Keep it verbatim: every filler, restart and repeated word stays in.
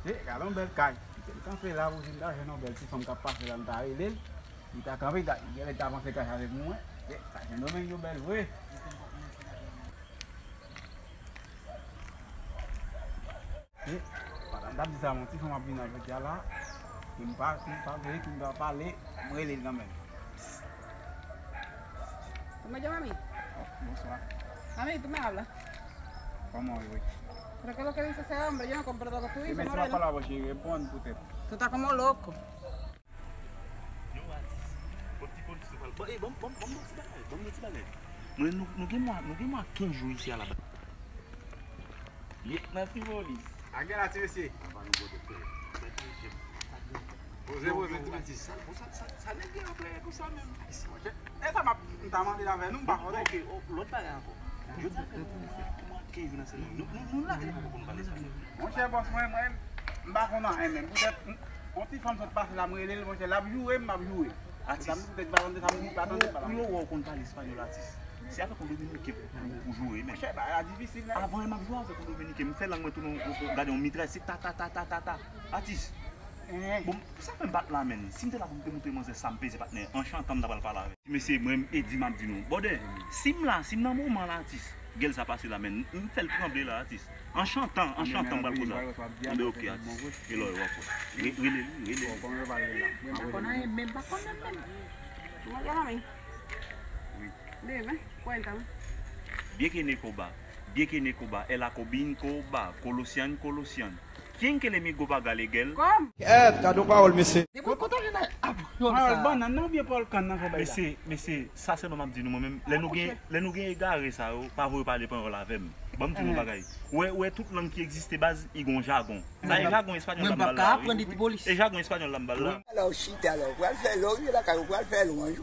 E, gade yon bèl kay. Li te kanpe la, pou vin ta jwenn yon bèl ti fanm k ap pase la, m ta rele l. Li ta kanpe, li ta, li ta panse kay sa se pou mwen. E, kay Sendomeng yo bèl vre. E, pandan m t ap di sa, yon ti fanm ap vin avèk ya la. Ki m pa, ki m pa vle, ki m pa pale, m rele l kanmenm. ¿Cómo se llama, mami? Oh, bonsoir. Mami, ¿tú me hablas? ¿Cómo hoy? ¿Pero qué es lo que dice ese hombre? Yo no comprendo lo que tú dices, Moreno. Yo, atis, yon ti polis nou pral. Bon, eh, bon, bon, bon, bon, ti bagay. Bon, bon, ti bagay. Mwen, nou, nou gen mwa, nou gen mwa kenz jou isi a la. Ye, nan ti polis. Ak gen la, ti mesye. Poze, poze, ti mesye. Sa, sa, sa, sa nèg gen anplwaye pou sa menm. Monchè, e sa m ap, m ta mande l avè nou, m pa konnen. Ok, ok, o, lòt bagay ankò. Jodi a fè nou, nou fè kòman kenz jou nan sèl. Nou, nou, nou lage nou poko konn pale sa. Monchè, bòs, mwen, mwen, m pa konn anyen menm. Poutèt, m, yon ti fanm sot pase la, m rele l, monchè, l ap joure m, m ap joure. Atis. Sa m di poutèt pa tande, sa m di pa tande, pa tande. Pou yo wè w konn pale espanyòl, atis. Se avèk yon dominiken pou, pou joure, men. Monchè, bagay la difisil, men. Avan, m ap joure avèk yon dominiken, m fè lang mwen tounen, yon, yon, gade yon mitray, se ta, ta, ta, ta, ta, ta. Atis. Bon, sa fè m bat la, men. Si m te la pou m te montre manzè sa m peze, patnè, an chantan, m ta pral pale avè l. Mesye, mwen, m Edi, m ap di nou. Bòdè, si m la, si m nan moman la, atis, gèl sa pase la, men, m fè l tranble la, atis. An chantan, an chantan, m pral poze. Anben, ok, atis. E lò, w ap wè. Re-, rele li, rele li. Bon, kòman yo pale la? M pa konn anyen, men m pa konn anyen, men. Mwen gen manmi. Wi. Dime, cuéntame. Bien que ne coba, bien que ne coba, el acobin coba, Kolosyan, Kolosyan. Quien que le mi goba gale gèl? Kòm? Kèt, gade yon pawòl, mesye. Depi kote w vin ak pawòl sa? Pawòl bannann nan oubyen pawòl kann nan fè bay la? Mesye, mesye, sensèman m ap di nou, mwen menm, lè nou gen, lè nou gen egare sa yo, pa voye pale panyòl avè m. Ban m di nou yon bagay. Ou wè, ou wè tout lang ki egziste, baz, li gen yon jagon. Sa e jagon espanyòl la m ba l la, wi. E jagon espanyòl la m ba l la. Alò, chita la, ou pral fè lè, ou rive lakay, ou pral fè lwanj.